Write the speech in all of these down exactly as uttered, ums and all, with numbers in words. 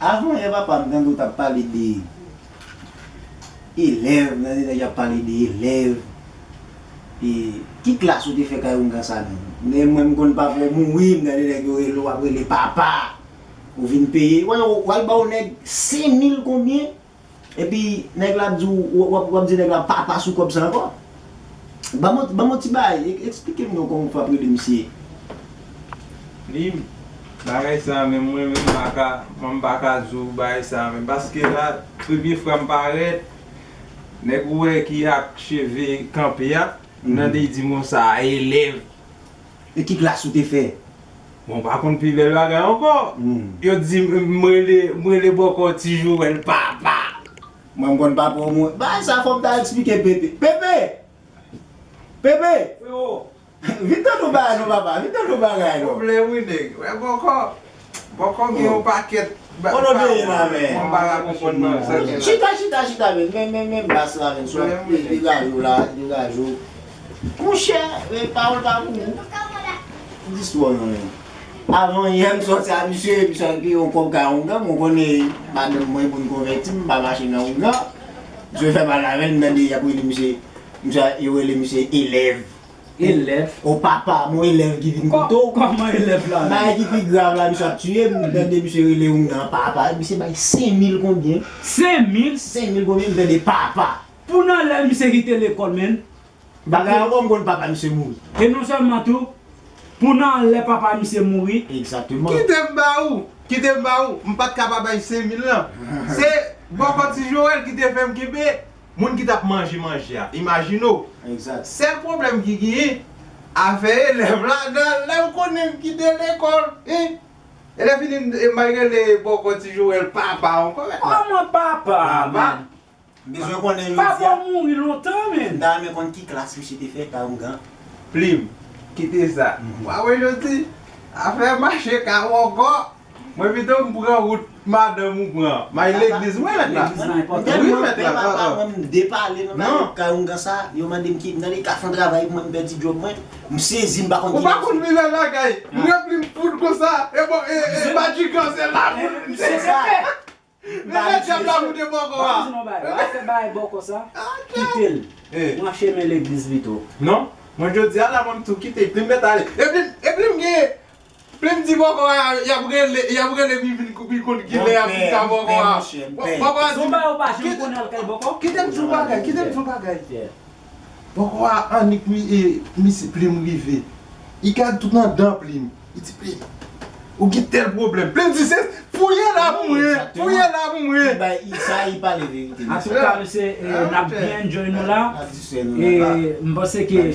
Avan yè papa, m tande w t ap pale de elèv, m tande nèg y ap pale de elèv. E ki klas ou te fè kay oungan sa menm? Men mwen m konn papa w mouri, m tande nèg yo rele w ap rele papa. Ou vin peye, w al ba w nèg senk mil konbyen? Epi nèg la ap di w, w ap, w ap di nèg la papa sou kòb sa ankò. Ban m, ban m yon ti bagay, e- eksplike m non kòman w fè ap rele misye. Li, bagay sa menm mwen menm m pa ka, mwen m pa ka di w bagay sa menm. Paske la, premye fwa m parèt, nèg ou wè ki ak cheve kanpe a, m tande l di m konsa, elèv. E ki klas ou te fè? Bon, pa konn pi bèl bagay ankò. Yo di m rele, m rele bòkò ti Joel papa. Mwen m konn papa w mwen. Bagay sa fò m ta eksplike Pepe. Pepe! Pepe! Vin tande yon bagay non papa, vin tande yon bagay non. Pwoblèm wi nèg. Wè bòkò. Bòkò gen yon pakèt ba- Kote w te ye la men? Mwen pa ka konprann non. Chita, chita, chita men. Men, men, men bas la men. Swa degaje w la, degaje w. Monchè, men pawòl pa pou ou. Dis wò non men. Avan yè m sòti a misye, misye ap peye yon kòb kay oungan, mwen konnen madanm mwen pou n konvèti m, m pa mache nan oungan. Misye fè mal avè l, m tande y ap rele misye, misye, yo rele misye elèv. Elèv. O papa, m on elèv ki vin kote w. Kòman elèv la menm? Bagay ki pi grav la, misye ap tiye m, m tande misye rele oungan papa, misye bay senk mil konbyen? Senk mil? Senk mil konbyen, m tande papa. Pou nan lè misye kite lekòl menm. Bagay ankò m konn papa misye mouri. E non sèlman tou, pou nan lè papa misye mouri. Egzakteman. Kite m ba ou, kite m ba ou, m pa t ka pa bay senk mil lan. Se bòkò ti Joel ki te fè m kenbe. Moun ki t ap manje manje a, imajine w. Egzat. Sèl pwoblèm ki genyen, afè elèv la, nan lè m konnen m kite lekòl, en. E lè fini, m bay rele bòkò ti Joel papa ankò, mèt la. Kòman papa, men? M bezwen konnen jodi a. Papa w mouri lontan, men. M ta renmen konn ki klas misye te fè, kay oungan. Plim, kite sa. W a wè jodi, afè mache ka wòkò. Mwen pito m pran wout madanm ou pran. May legliz mwen mèt la. Legliz la enpòtan. Wi mèt la. Papa mwen m depale nan bagay kay oungan sa, yo mande m ki m nan li ka fè yon travay pou mwen m pèdi djòb mwen. M sezi m pa konn ki. Ou pa konn mizè lakay. M rempli m fout konsa. E bon, e, e majikan se la pou m. Se sa. Rele djab la pou de bòkò a. Ou pa bezwen bagay. W ap fè bagay bòkò sa. Kite l. Pran chemen legliz pito. Non. Mwen jodi a la mwen m tou kite, plim mèt ale. E plim, e plim gen Plim di bòkò a, y ap rele, y ap rele m, li vin, li konn kilè y ap vin ka bòkò a. Bòkò a di m, kite m di w bagay, kite m di w bagay. Bòkò a annik misye Plim rive. Li gad tout nan dan Plim. Li di Plim, ou gen tèl pwoblèm. Plim di se fouye la pou mwen, fouye la pou mwen. Sa li pale verite. Antouka mesye, n ap byen enjoy nou la. E m panse ke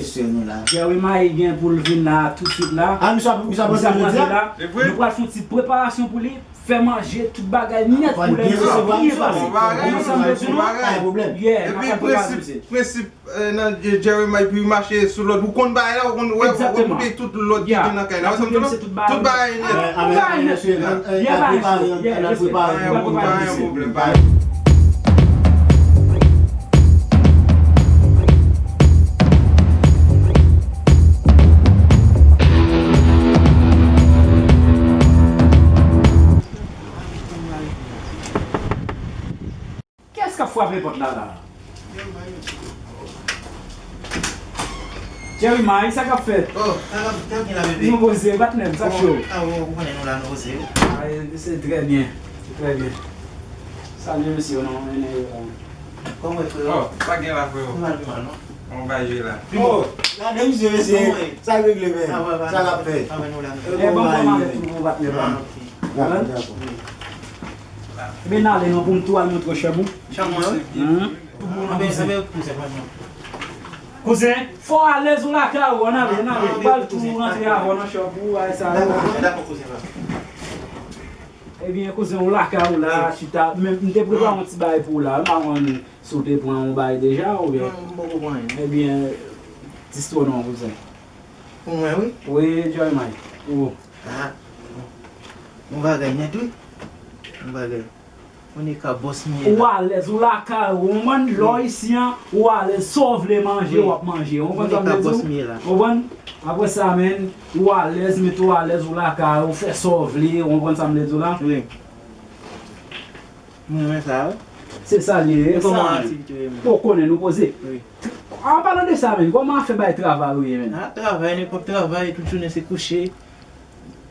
Jeremiah gen pou l vin la tousuit la. Misye ap rantre la. Nou pral fè yon ti preparasyon pou li. Fè manje, tout bagay nèt pou lè misye vini pase. Ou konprann sa m vle di nou? Yeah, n ap preparasyon. Prensip nan Jeremiah pou mache sou lòd. Ou konn bagay la, ou konn wè, ou konn tout lòd ki gen nan kay la. Tout bagay nèt. Tout bagay nèt. N ap prepare, n ap prepare yon pwogram. Kiyès k ap frape pòt la la? Jeremiah, sa k ap fèt? Oh, sa k ap fèt la, bebe? Nou poze, bat nèm, sa cho. Ah, ou konnen nou la, nou poze wi. Ah, se trè byen, se trè byen. Salye mesye yo non. Kòman w ye freo? Oh, pa gen la freo. Pi mal, pi mal non. Yon bagay jwe la. Oh, gade misye mesye. Sa k regle men? Sa k ap fèt? E bon, bon, avèk tou, bon, bat nèm. Dakò, dakò. Ebyen n ale non pou m tou al montre w chanm ou. Chanm mwen wi. Anben, anben kouzen, kouzen. Kouzen, fò w alèz ou lakay ou, ann ale, ann ale. M pral tou rantre avè w nan chanm ou, ay sa yo. Dakò, dakò kouzen pa. Ebyen kouzen, ou lakay ou la, chita. Men m te prepare yon ti bagay pou ou la. M pa konn si w te pran yon bagay deja oubyen. Non, m poko pran anyen. Ebyen, dis twa non kouzen. Pou mwen wi. Wi, Jeremiah. Pou ou. Ah, bon. Bon bagay nèt wi. Bon bagay. Ou alèz, ou lakay ou, ou konprann? Lè w isi an, ou alèz, sa w vle manje, w ap manje. Ou konprann sa m vle di w? Ou konprann? Apre sa, menn, ou alèz, mete w alèz, ou lakay ou, fè sa w vle, ou konprann sa m vle di w la? Wi. M renmen sa, wi. Se sa li ye, e sa, men. Ou konnen, nou poze. Wi. An palan de sa, men, kòman afè bay travay ou ye, men? Ah, travay, nenpòt travay, tout jounen se kouche,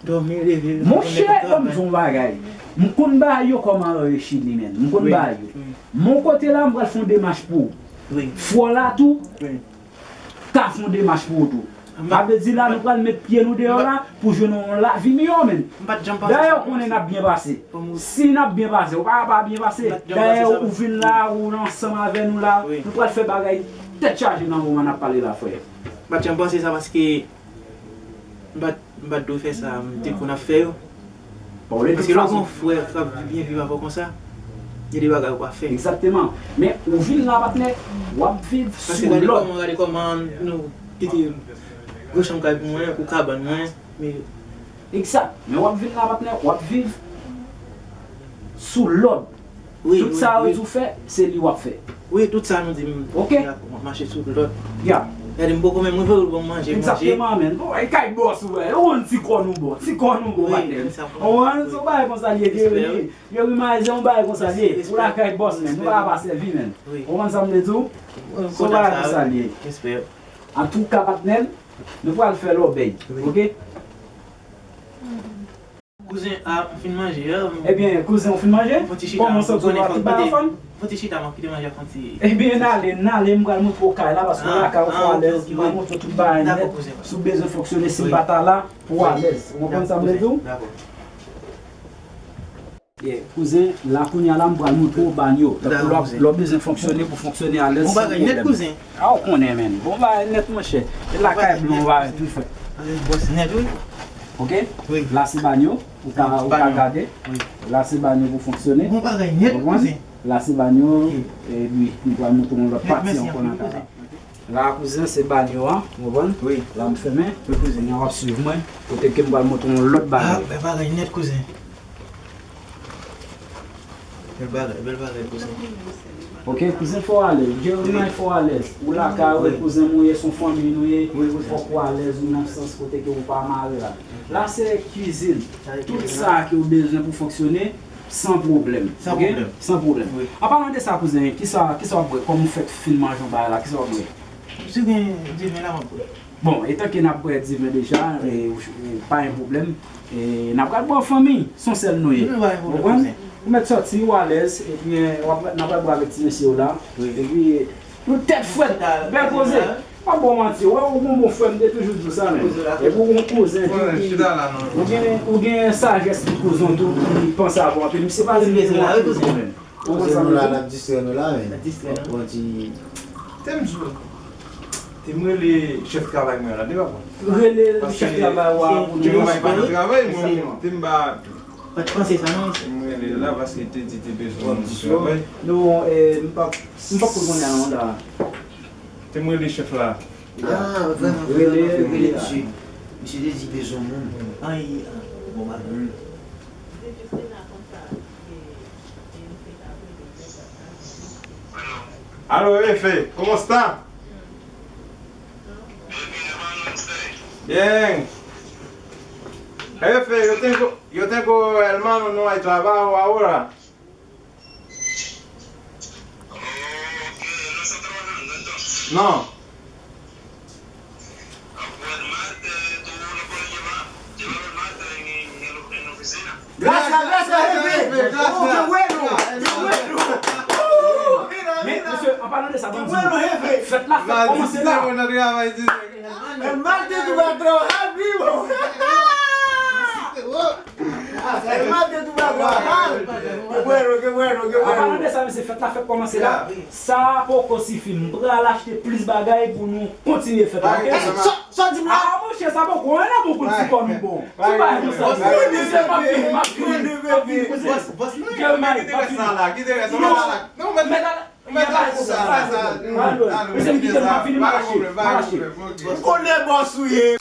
dòmi, leve, nenpòt travay. Monchè, ban m di w yon bagay. M konn bagay yo kòman yo ye Chili, men. M konn bagay yo. Wi. Mon kote la, m pral fè yon demach pou ou. Wi. Fò la tou. Wi. Ka fè yon demach pou ou tou. Sa vle di la, nou pral met pye nou deyò la pou jwenn yon lavi miyò, men. Dayè, ou konnen n ap byen pase. Si n ap byen pase, ou pa pa byen pase. Dayè, ou vin la, ou ansanm avè nou la, nou pral fè bagay tèt chaje nan moman n ap pale la, frè. M pa t janm panse sa paske m pa t m pa t dwe fè sa m te konn ap fè yo. Paske lè w gen yon frè k ap byen viv avè w konsa, gen de bagay ou pa fè. Egzakteman. Men ou vin la, patnè, w ap viv sou lòd. Paske gade kòman, gade kòman nou kite gwo chanm kay pou mwen, pou kabann mwen, men. Egzak. Men w ap vin la, patnè, w ap viv sou lòd. Wi, wi, wi. Tout sa yo di w fè, se li w ap fè. Wi, tout sa nou di m, ok, m ap mache sou lòd. Ya. Gade, m poko menm rive, ou ban m manje, manje. Egzakteman, men. Bon, e kay bòs ou wè. Ou konn ti kòn ou bon. Ti kòn ou bon, patnè. Wi, sa bon. Ou konprann? Se yon bagay konsa li ye, Geri. Geri Maizè, yon bagay konsa li ye. Ou lakay bòs, men. Nou pa ka pa sèvi, men. Wi. Ou konprann sa m vle di w? Se yon bagay konsa li ye. Antouka, patnè, nou pral fè lòbèy, ok? Kouzen, a, m fin manje, a. Ebyen, kouzen, ou fin manje? Fon ti chita, kòman w santi w la, tout bagay anfòm? Fon ti chita, m ap kite manje a fon ti. Ebyen, n ale, n ale, m pral montre w kay la, paske lakay ou fò alèz, m pral montre w tout bagay nèt. Si w bezwen fonksyone, si m pa ta la, pou w alèz. Ou konprann sa m vle di w? Dakò. Yeah, kouzen, la kounye a la, m pral montre w banyo. Tankou lè w bezwen fonksyone, pou fonksyone alèz, san pwoblèm. Bon bagay nèt, kouzen. A, ou konnen, men. Bon bagay nèt, monchè. E lakay blan, ou pa wè tou fè. Bòs nèt, wi. Ok? Wi. La se banyo, ou ka, ou ka gade. Wi. La se banyo pou fonksyone. Bon bagay nèt, kouzen. La se banyo, epi m pral montre w yon lòt pati ankò nan kay la. La, kouzen, se banyo a, ou konprann? Wi. La, m fèmen. Wi, kouzen. Kounye a w ap swiv mwen, kote ke m pral montre w yon lòt bagay. Ah, bèl bagay nèt, kouzen. Bèl bagay, bèl bagay, kouzen. Ok, kouzen, fò w alèz. Jeremiah, fò w alèz. Ou lakay ou, kouzen m ou ye, se yon fanmi nou ye. Wi, kouzen. Fòk ou alèz, ou nan sans kote ke ou pa mare la. La, se kizin. Tout sa ke ou bezwen pou fonksyone, san pwoblèm. San pwoblèm. San pwoblèm. Wi. An palan de sa, kouzen, kisa, kisa w ap bwè? Kòm ou fèk fin manje yon bagay la, kisa w ap bwè? Si gen diven la, m ap bwè. Bon, etan ke n ap bwè diven deja, e, e, pa gen pwoblèm. E, n ap pral bwè an fanmi, se yon sèl nou ye. Ou konprann? Ou mèt sòti, ou alèz, epi, e, w ap, n ap pral bwè avèk ti mesye yo la. Wi. Epi, nou tèt frèt, bèl koze. M ap ba w manti, ou wè, ou gon bon frè, m te toujou di w sa, men. Epi ou gon kouzen tou ki, ou gen, ou gen sajès pou kouzen w tou, ki panse avè w anpil. Misye pa vin gen yon kouzen, men. Ou konn sa m vle di? N ap distrè nou la, men. N ap distrè nou. Bon, ti. Te m di w, te m rele chèf travay mwen la, te pa bon. Rele chèf travay ou a pou nou. Paske te m pa nan travay, mwen, te m pa. Pa t panse sa, non. Te m rele la, paske te di te bezwen moun pou travay. Non, e, m pa, m pa konn konnen an la. Te m rele chèf la. Ah, vrèman, vrèman, vrèman, rele misye. Misye te di bezwen moun. Ay, ah, bon, pa bon. Aló, jefe, ¿cómo está? Bien. Jefe, yo tengo, yo tengo hermano, no hay trabajo ahora. No. Gracias, gracias, jefe. Oh, qué bueno, qué bueno. Oh, mira, mira. Qué bueno, jefe. Fèt la fèt kòmanse la. El martes tú vas a trabajar, primo. El martes tú vas a trabajar. Qué bueno, qué bueno, qué bueno. An palan de sa, mesye, fèt la fèk kòmanse la. Sa poko sifi. M pral achte plis bagay pou nou kontinye fèt la, ok? Sa, sa di m la? Ah, monchè, sa poko. Ann ap bon kout ti kòn ou bon. Ti bagay konsa. Misye, m ap vini, m ap vini, m ap vini, kouzen. Jeremiah, m ap vini. Non, men, men, men, sa, sa, sa, non, non, non, kite m ap vini, m ap achte, m ap achte. M konnen bòs ou ye.